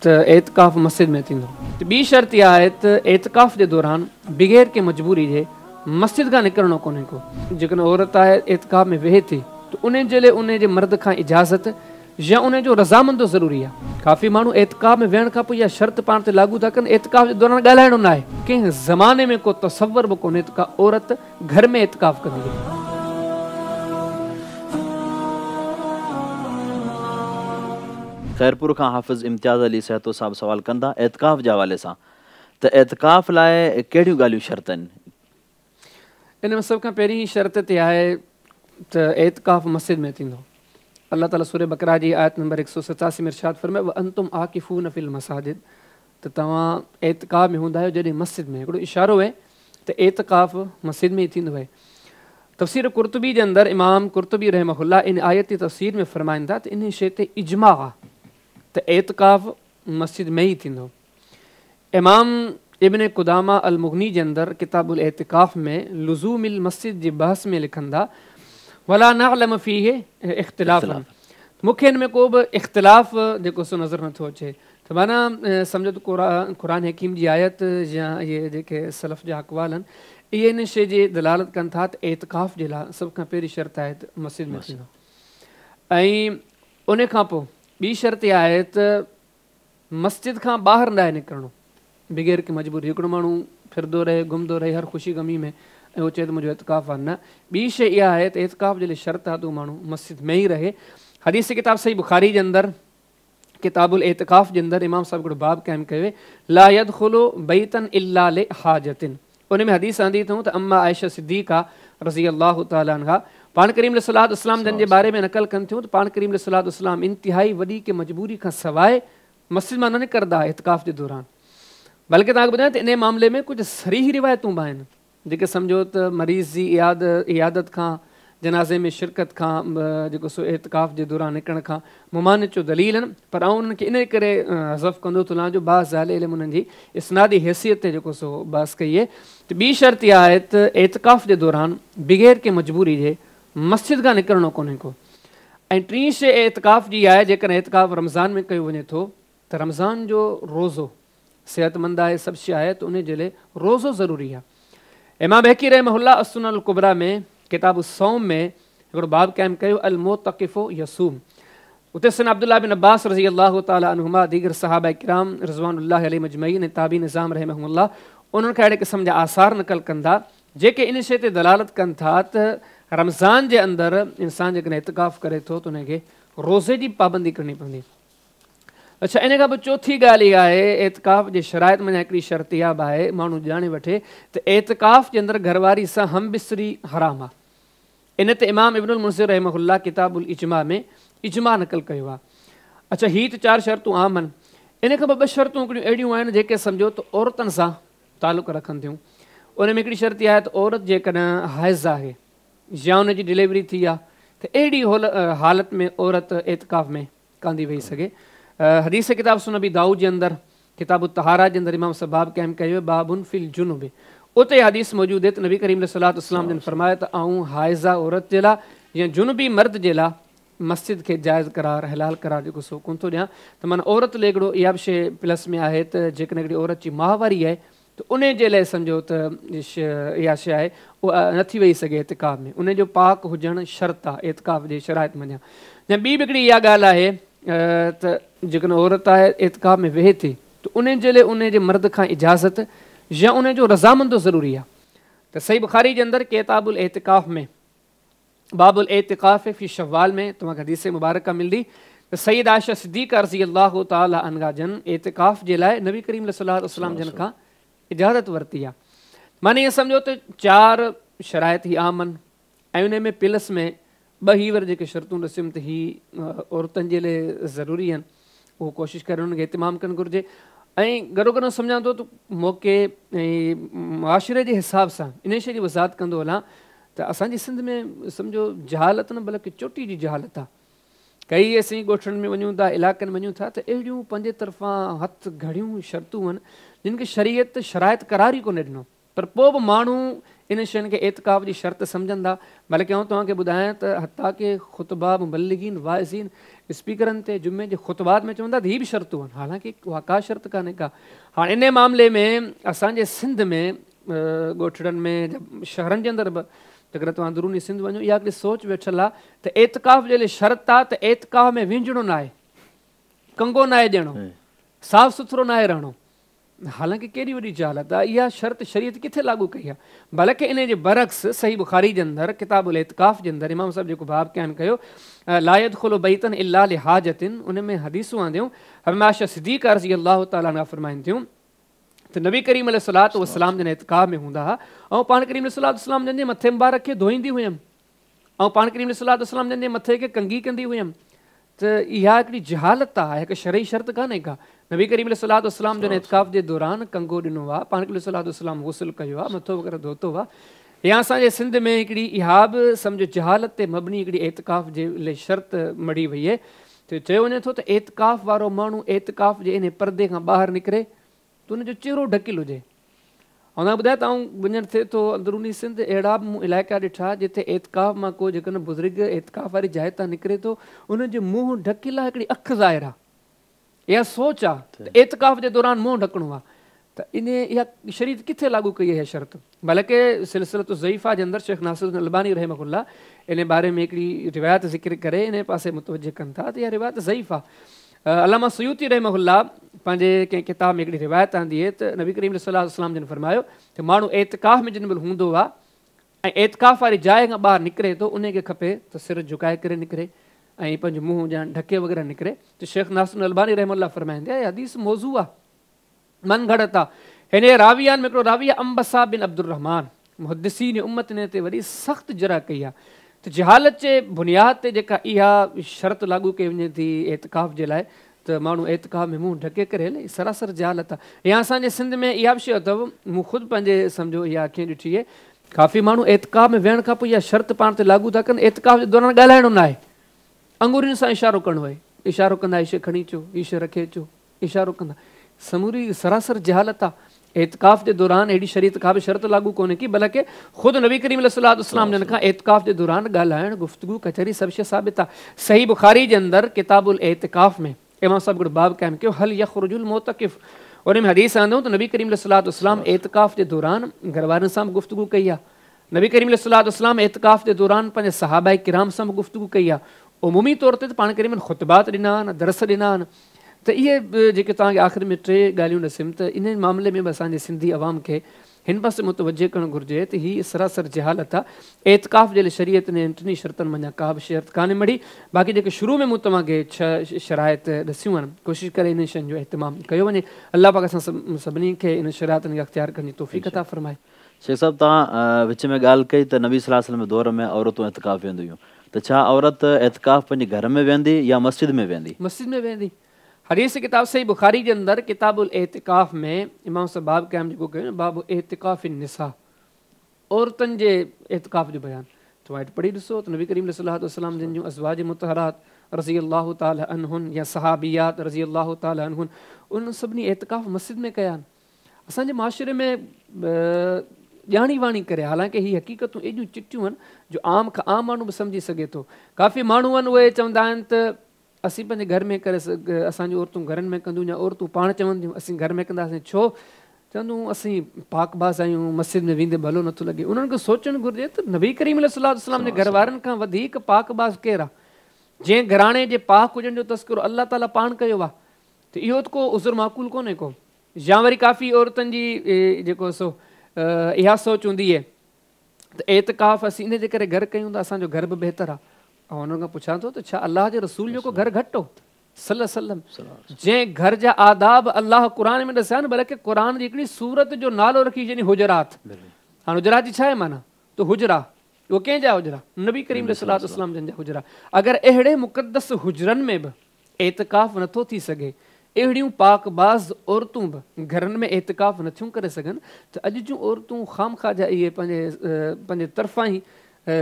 ته اعتڪاف مسجد ۾ ٿيندو. ته ٻي شرط اها آهي ته اعتڪاف جي دوران بغير ڪنهن مجبوري جي مسجد کان نڪرڻو ڪونهي ڪو. جيڪڏهن عورت آهي اعتڪاف ۾ ويهي ٿي ته انهي جي لاء انهي جي مرد کان اجازت يا انهي جو رضامندو ضروري آهي. ڪافي ماڻهو اعتڪاف ۾ ويهڻ کان پوء اها شرط پاڻ تي لاڳو ٿا ڪن اعتڪاف جي دوران ڳالهائڻو ناهي. ڪنهن زماني ۾ ڪو تصور به ڪونهي ته ڪا عورت گهر ۾ اعتڪاف ڪندي هئي. خيرپور کان حافظ امتياز علي سهتو صاحب سوال ڪن ٿا اعتڪاف جي حوالي سان ته اعتڪاف لاء ڪهڙيون ڳالهيون شرط آهن؟ ان ۾ سڀ کان پهرين شرط ته اها آهي ته اعتڪاف مسجد ۾ ٿيندو. الله تعالي سوره بقره جي آيت نمبر 187 ۾ ارشاد فرمايو وانتم عاڪفون في المساجد ته توهان اعتڪاف ۾ هوندا آهيو جڏهن مسجد ۾. هڪڙو اشارو آهي ته اعتڪاف مسجد ۾ ئي ٿيندو آهي. تفسير قرطبي جي اندر امام قرطبي رحمه الله ان آيت جي تفسير ۾ فرمائن ٿا ته انهي شيء تي اجماع آهي ته اعتڪاف مسجد ۾ ئي ٿيندو. امام ابن قدامه المغني جي اندر ڪتاب الاعتڪاف ۾ لزوم المسجد جي بحث ۾ لکن ٿا ولا نعلم فيه اختلافا مون کي ان ۾ ڪو به اختلاف جيڪو سو نظر نٿو اچي ته معنيٰ سمجهو ته قرآن حڪيم جي آيت يا اهي جيڪي سلف جا اقوال آهن اهي ان شيء جي دلالت ڪن ٿا ته اعتڪاف جي لاء سڀ کان پهرين شرط آهي ته مسجد ۾ ٿيندو ۽ ان کان پوء ٻي شرط اها آهي ته مسجد کان ٻاهر ناهي نڪرڻو بغير ڪنهن مجبوري هڪڙو ماڻهو ڦرندو رهي گهمندو رهي هر خوشي غمي ۾ ۽ اهو چئي ته منهنجو اعتڪاف آهي نه ٻي شيء اها آهي ته اعتڪاف جي لاء شرط آهي ته اهو ماڻهو مسجد ۾ ئي رهي حديث ڪتاب صحيح بخاري جي اندر ڪتاب الاعتڪاف جي اندر امام صاحب هڪڙو باب قائم ڪيو آهي لا يدخل بيتا الا لحاجة ان ۾ حديث آندي اٿئون ته اما عائشه صديقه رضي الله تعالٰي عنها پاڻ ڪريم عليه الصلوة والسلام جن جي باري ۾ نقل ڪن ٿيون ته پاڻ ڪريم عليه الصلوة والسلام انتهائي وڏي ڪنهن مجبوري کان سواء مسجد مان نه نڪرندا هئا اعتڪاف جي دوران بلڪه توهان کي ٻڌايان ته انهي معاملي ۾ ڪجهه صريح روايتون به آهن جيڪي سمجهو ته مريض جي عيادت کان، جنازي ۾ شرڪت کان، جيڪو سو اعتڪاف جي دوران نڪرڻ کان ممانعت جو دليل آهن، پر آئون انهن کي انهيء ڪري حذف ڪندو ٿو هلان جو بعض اهل علم انهن جي اسنادي حيثيت تي جيڪو سو بحث ڪئي آهي ته ٻي شرط اها آهي ته اعتڪاف جي دوران بغير ڪنهن مجبوري جي مسجد کان نڪرڻو ڪونهي ڪو ۽ ٽين شيء اعتڪاف جي آهي جيڪڏهن اعتڪاف رمضان ۾ ڪيو وڃي ٿو ته رمضان جو روزو صحتمند آهي سڀ شيء آهي ته انهي جي لاء روزو ضروري آهي. امام بيهقي رحمه الله السنن الڪبريٰ ۾ ڪتاب الصوم ۾ هڪڙو باب قائم ڪيو المعتڪف يصوم اتي سيدنا عبدالله بن عباس رضي الله تعالٰي عنهما ديگر صحابه ڪرام رضوان الله عليهم اجمعين ۽ تابعين عظام رحمهم الله انهن کان اهڙي قسم جا آثار نقل ڪن ٿا جيڪي ان شيء تي دلالت ڪن ٿا ته رمضان جي اندر انسان جيڪڏهن اعتڪاف ڪري ٿو ته ان کي روزي جي پابندي ڪرڻي پوندي. اڇا ان کان پوء چوٿين ڳالهه اها آهي اعتڪاف جي شرائط منجهان هڪڙي شرط اها به آهي ماڻهو ڄاڻي وٺي ته اعتڪاف جي اندر گهر واري سان هم بستري حرام آهي ان تي امام ابن المنذر رحمه الله ڪتاب الاجماع ۾ اجماع نقل ڪيو آهي اڇا هي ته چار شرطون عام آهن ان کان پوء ٻه شرطون هڪڙيون اهڙيون آهن جيڪي سمجهو ته عورتن سان تعلق رکن ٿيون ان ۾ هڪڙي شرط اها آهي ته عورت جيڪڏهن حائض آهي يا ان جي ڊليوري ٿي آهي ته اهڙي حالت ۾ عورت اعتڪاف ۾ ڪانه ٿي ويهي سگهي. حديث ڪتاب سنن ابي دائود جي اندر ڪتاب الطهارة جي اندر امام صاحب باب قائم ڪيو آهي باب في الجنب اتي حديث موجود آهي ته نبي ڪريم عليه الصلوة والسلام جن فرمايو ته آئون حائضه عورت جي لاء يا جنبي مرد جي لاء مسجد کي جائز قرار حلال قرار جيڪو سو ڪونه ٿو ڏيان ته معنيٰ عورت لاء هڪڙو اها به شيء پلس ۾ آهي ته جيڪڏهن هڪڙي عورت جي ماهواري آهي ته انهي جي لاء سمجهو ته اها شيء آهي اها نه ٿي ويهي سگهي اعتڪاف ۾ انهي جو پاڪ هجڻ شرط آهي اعتڪاف جي شرائط منجهان يا ٻي به هڪڙي اها ڳالهه آهي ته جيڪڏهن عورت آهي اعتڪاف ۾ ويهي ٿي ته انهي جي لاء انهي جي مرد کان اجازت يا انهي جو رضامندو ضروري آهي ته صحيح بخاري جي اندر ڪتاب الاعتڪاف ۾ باب الاعتڪاف في شوال ۾ توهان کي حديث مبارڪه ملندي ته سيده عائشه صديقه رضي الله تعالٰي عنها جن اعتڪاف جي لاء نبي ڪريم عليه الصلوة والسلام جن کان اجازت ورتي آهي. معنيٰ ائين سمجهو ته چار شرائط هي عام آهن ۽ انهي ۾ پلس ۾ ٻه هي وري جيڪي شرطون ڏسيم ته هي عورتن جي لاء ضروري آهن اهو ڪوشش ڪري انهن کي اهتمام ڪرڻ گهرجي ۽ گڏو گڏ سمجهان ٿو ته موقعي ۽ معاشري جي حساب سان انهي شيء جي وضاحت ڪندو هلان ته اسان جي سنڌ ۾ سمجهو جهالت نه بلڪه چوٽي جي جهالت آ. ڪئي اسين ڳوٺن ۾ وڃون ٿا علائقن ۾ وڃون ٿا ته اهڙيون پنهنجي طرفان هٿ گهڙيون شرطون آهن جن کي شريعت شرائط قرار ئي ڪونه ڏنو پر پوء به ماڻهو इन्हनि शयुनि खे एतिकाफ़ जी शर्त सम्झनि था। बल्कि आउं तव्हांखे ॿुधायां त हता के ख़ुतबा मुबल्लिगीन वाइज़ीन स्पीकरनि ते जुमे जे ख़ुतबात में चवंदा त हीअ बि शर्तूं आहिनि, हालांकि उहा का शर्त कान्हे का। हाणे इन मामले में असांजे सिंध में ॻोठड़नि में शहरनि जे अंदरि बि जेकॾहिं तव्हां अंदरूनी सिंध वञो, इहा हिकिड़ी सोच वेठल आहे त एतिकाफ़ जे लाइ शर्त आहे त एतिकाफ़ में विंझणो न आहे, कंगो न आहे ॾियणो, साफ़ सुथरो न आहे रहणो। हालांकि केॾी वॾी जहालत आहे, इहा शर्त शरीयत किथे लागू कई आहे? बल्कि इन जे बरक्स सही बुखारी जे अंदरि किताबुल एतिकाफ़ जे अंदरि इमाम साहिबु जेको बाब क़ाइमु कयो ला यदखुलु बैतन इल्ला लिहाजतिन, उन में हदीसूं आंदियूं हमें आयशा सिद्दीक़ा रज़ी अल्लाह तआला अन्हा फरमाइनि थियूं त नबी करीम अलैहि सलाम जन एतिकाफ़ में हूंदा हुआ ऐं पाण करीम अलैहि सलाम जन जे मथे मुबारक खे धोईंदी हुयमि ऐं पाण करीम अलैहि सलाम जन जे मथे खे कंघी कंदी हुयमि। त इहा हिकिड़ी जहालत आहे, हिकु शरई शर्त कान्हे का। नबी करीम अलैहि सलाम जन एतिकाफ़ जे दौरान कंघो ॾिनो आहे, पाण करीम अलैहि गुस्ल कयो आहे, मथो वग़ैरह धोतो आहे। या असांजे सिंध में हिकिड़ी इहा बि सम्झो जहालत ते मबनी हिकिड़ी एतिकाफ़ जे लाइ शर्त मढ़ी वई आहे। त चयो वञे थो त एतिकाफ़ वारो माण्हू एतिकाफ़ जे इन परदे खां ॿाहिरि निकिरे त हुनजो चहिरो ढकियल हुजे। ऐं ॿुधायो त आउं वञणु थिए थो अंदरूनी सिंध अहिड़ा बि मूं इलाइक़ा ॾिठा जिते एतिकाफ़ मां को जेको न बुज़ुर्ग एतिकाफ़ वारी जाइ तां निकिरे थो, हुनजो मुंहुं ढकियल आहे, हिकिड़ी अखि ज़ाहिर आहे, इहा सोच आहे त एतिकाफ़ जे दौरान मुंहुं ढकणो आहे। त इन इहा शरीयत किथे लागू कई आहे शर्त? बल्कि सिलसिलतु ज़ईफ़ा जे अंदरि शेख नासिर अल्बानी रहमहुल्लाह इन बारे में हिकिड़ी रिवायत ज़िक्र करे इन पासे मुतवजह कनि था त इहा रिवायत ज़ईफ़ आहे। अलामा सयूती रहमहुल्लाह पंहिंजे कंहिं किताब में हिकिड़ी रिवायत आंदी आहे त नबी करीम सल्लल्लाहु अलैहि वसल्लम जन फरमायो त माण्हू एतिकाफ़ में जिन महिल हूंदो आहे ऐं एतिकाफ़ वारी जाइ खां ॿाहिरि निकिरे थो, उनखे खपे त सिर झुकाए करे निकिरे ऐं पंहिंजो मुंहुं ॼण ढके वग़ैरह निकिरे। त शेख नासिर अल्बानी रहमहुल्लाह फरमाईंदे आहे हदीस मौज़ू आहे, मन घड़त आहे। हिन रावियान में हिकिड़ो रावी आहे अम्बसा बिन अब्दुर्रहमान, मुहद्दिसीन उम्मत ने ते वॾी सख़्तु जरा कई आहे त जहालत जे बुनियाद ते जेका इहा शर्त लागू कई वञे थी एतिकाफ़ जे लाइ त माण्हू एतिकाफ़ में मुंहुं ढके करे हले, सरासर जहालत आहे। या असांजे सिंध में इहा बि शइ अथव, मूं ख़ुदि पंहिंजे सम्झो इहा अखियूं ॾिठी आहे, काफ़ी माण्हू एतिकाफ़ में वेहण खां पोइ इहा शर्त पाण ते लागू था कनि, एतिकाफ़ जे दौरान ॻाल्हाइणो न आहे, आङुरियुनि सां इशारो करिणो आहे, इशारो कंदा हीअ शइ खणी अचो, हीअ शइ रखे अचो, इशारो कंदा, समूरी सरासर जहालत आहे। एतिकाफ़ जे दौरान अहिड़ी शरीयत का बि शर्त लागू कोन्हे की, बल्कि ख़ुदि नबी करीम अलैहि सलाम जन खां एतिकाफ़ जे दौरान ॻाल्हाइणु, गुफ़्तगू, कचहरी सभु शइ साबित आहे। सही बुखारी जे अंदरि किताबुल एतिकाफ़ में इमाम साहिबु हिकिड़ो बाब क़ाइमु कयो हल यख़रुजुल मुतकिफ़, उन में हदीस आंदो त नबी करीम अलैहि सलाम एतिकाफ़ जे दौरान घर वारनि सां बि गुफ़्तगू कई आहे, नबी करीम अलैहि सलाम एतिकाफ़ जे दौरान पंहिंजे सहाबा किराम सां बि गुफ़्तगू कई आहे। उमूमी तौर ते त पाण करीम ख़ुतबात ॾिना आहिनि, दरस ॾिना आहिनि। त इहे जेके तव्हांखे आख़िर में टे ॻाल्हियूं ॾिसियुमि त इन मामले में बि असांजे सिंधी अवाम खे हिन पासे मुतवजह करणु घुरिजे त हीअ सरासर जहालत आहे। एतिकाफ़ जे लाइ शरीयत ने टिन्ही शर्तनि मंझां का बि शर्त कान्हे मढ़ी। बाक़ी जेके शुरू में मूं तव्हांखे 6 शराइत ॾिसियूं आहिनि, कोशिशि करे इन शयुनि जो अहतमाम कयो वञे। अलाह पाक असां सभिनी खे इन शराइतनि खे अख़्तियार करण जी तौफ़ीक़ अता फरमाए। शेख साहिबु, तव्हां विच में ॻाल्हि कई त नबी सल्लल्लाहु अलैहि वसल्लम जे दौर में औरतूं एतिकाफ़ वेंदी हुयूं, त छा औरत एतिकाफ़ पंहिंजे घर में वेंदी या मस्जिद में वेंदी? मस्जिद में वेंदी। हदीस किताब सही बुखारी जे अंदरि किताबुल एतिकाफ़ में इमाम साहब बाब क़ाइमु जेको कयो न, बाब एतिकाफ़ निसा, औरतुनि जे एतिकाफ़ जो बयानु। तव्हां हेठि पढ़ी ॾिसो त नबी करीम सल्लल्लाहु अलैहि वसल्लम जन जूं अज़वाज मुतहरात रज़ी अल्लाह तआला अन्हुन या सहाबियात रज़ी अल्लाह तआला अन्हुन, उन्हनि सभिनी एतिकाफ़ मस्जिद में कया आहिनि। असांजे माशरे में ॼाणी वाणी करे, हालांकि हीअ हक़ीक़तूं एॾियूं चिटियूं आहिनि जो आम खां आम माण्हू बि सम्झी सघे थो। काफ़ी माण्हू आहिनि उहे चवंदा आहिनि त असीं पंहिंजे घर में करे असांजूं औरतूं घरनि में कंदियूं या औरतूं पाण चवंदियूं असीं घर में कंदासीं, छो? चवंदियूं असीं पाकबाज़ आहियूं, मस्जिद में वेंदे भलो नथो लॻे। उन्हनि खे सोचणु घुरिजे त नबी करीम अलैहि सलाम जे घर वारनि खां वधीक पाकबाज़ केरु आहे? जंहिं घराणे जे पाक हुजण जो तज़किरो अलाह ताला पाण कयो आहे, त इहो त को उज़ुर माक़ूल कोन्हे को। या वरी काफ़ी औरतुनि जी जेको सो इहा सोच हूंदी आहे त एतिकाफ़ असीं इन जे करे घर कयूं त असांजो घर बि बहितर आहे। ऐं हुननि खां पुछां थो त छा अलाह जे रसूल जो को घर घटि हो सल्लल्लाहु अलैहि वसल्लम, जंहिं घर जा आदाब अलाह क़ुर में ॾसिया आहिनि, बल्कि क़ुर जी हिकिड़ी सूरत जो नालो रखी छॾी हुजरात। हाणे हुजरात जी छा आहे माना? त हुजरा उहो कंहिंजा हुजरा? नबी करीम सल्लल्लाहु अलैहि वसल्लम जन जा हुजरा। अगरि अहिड़े मुक़दस हुजरनि में बि एतिकाफ़ नथो थी सघे, अहिड़ियूं पाकबाज़ औरतूं बि घरनि में एतिकाफ़ नथियूं करे सघनि, त अॼु जूं औरतूं ख़ाम ख़ा जा इहे पंहिंजे पंहिंजे तरफ़ां ई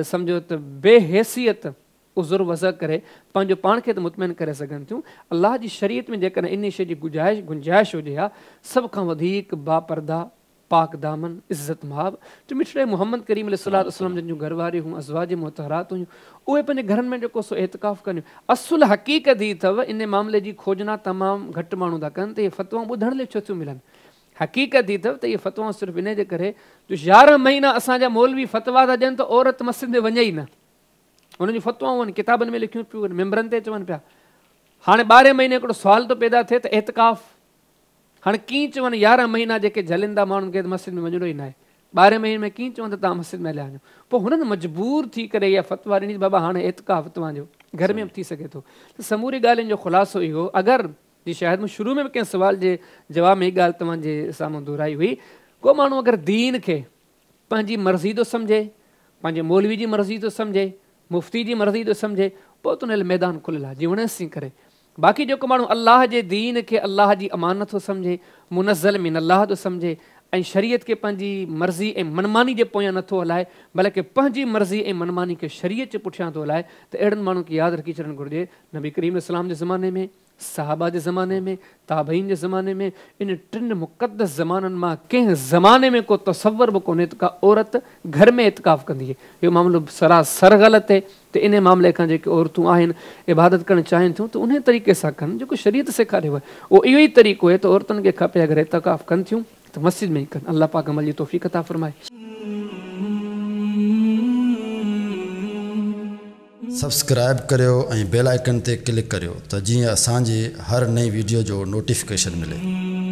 सम्झो त बेहैसियत उज़ुर वज़ह करे पंहिंजो पाण खे त मुतमिन करे सघनि थियूं। अलाह जी शरीयत में जेकॾहिं इन शइ जी गुंजाइश हुजे हा, सभ खां वधीक बापर्दा پاڪ دامن، عزت مآب، جو مٺڙي محمد ڪريم عليه الصلوة والسلام جن جون گهر واريون هيون، ازواج مطهرات هيون، اهي پنهنجي گهرن ۾ جيڪو سو اعتڪاف ڪن. اصل حقيقت هي اٿو، ان معاملي جي کوجنا تمام گهٽ ماڻهو ٿا ڪن ته اهي فتوائون ٻڌڻ لاء ڇو ٿيون ملن. حقيقت هي اٿو ته اهي فتوائون صرف انهي جي ڪري جو 11 مهينا اسان جا مولوي فتوا ٿا ڏين ته عورت مسجد ۾ وڃي ئي نه. انهن جون فتوائون آهن، ڪتابن ۾ لکيون پيون آهن، ممبرن تي چون پيا. هاڻي ٻارهين مهيني هڪڙو سوال ٿو پيدا ٿئي ته اعتڪاف هاڻي ڪيئن چون 11 مهينا جيڪي جهلين ٿا ماڻهن کي ته مسجد ۾ وڃڻو ئي ناهي، ٻارهين مهيني ۾ ڪيئن چون ته توهان مسجد ۾ هليا وڃو. پوء هنن مجبور ٿي ڪري اها فتويٰ ڏني ته بابا هاڻي اعتڪاف توهان جو گهر ۾ به ٿي سگهي ٿو. ته سموري ڳالهين جو خلاصو اهو اگر جي شايد مون شروع ۾ به ڪنهن سوال جي جواب ۾ هي ڳالهه توهان جي سامهون دهرائي هئي، ڪو ماڻهو اگر دين کي پنهنجي مرضي ٿو سمجهي، پنهنجي مولوي جي مرضي ٿو سمجهي، مفتي جي مرضي ٿو سمجهي، پوء ته ان لاء ميدان کليل آهي، جي وڻيس سين ڪري. باقي جيڪو ماڻهو الله جي دين کي الله جي امانت ٿو سمجهي، منزل من الله ٿو سمجهي ۽ شريعت کي پنهنجي مرضي ۽ منماني جي پويان نٿو هلائي، بلڪه پنهنجي مرضي ۽ منماني کي شريعت جي پٺيان ٿو هلائي ته اهڙن ماڻهن کي ياد رکي ڇڏڻ گهرجي، نبي ڪريم عليه السلام جي زماني ۾، صحابه جي زماني ۾، تابعين جي زماني ۾، ان ٽن مقدس زمانن مان ڪنهن زماني ۾ ڪو تصور به ڪونهي ته ڪا عورت گهر ۾ اعتڪاف ڪندي هئي. اهو معاملو سراسر غلط اهي ته انهي معاملي کان جيڪي عورتون آهن عبادت ڪرڻ چاهين ٿيون ته انهي طريقي سان ڪن جيڪو شريعت سيکاريو آهي. اهو اهو ئي طريقو اهي ته عورتن کي کپي اگر اعتڪاف ڪن ٿيون ته مسجد ۾ ئي ڪن. الله پاڪ عمل جي توفيق عطا فرمائي. سبسڪرائيب ڪريو ۽ بيل آئيڪن تي ڪلڪ ڪريو ته جيئن اسان جي هر نئين ويڊيو جو نوٽيفڪيشن ملي.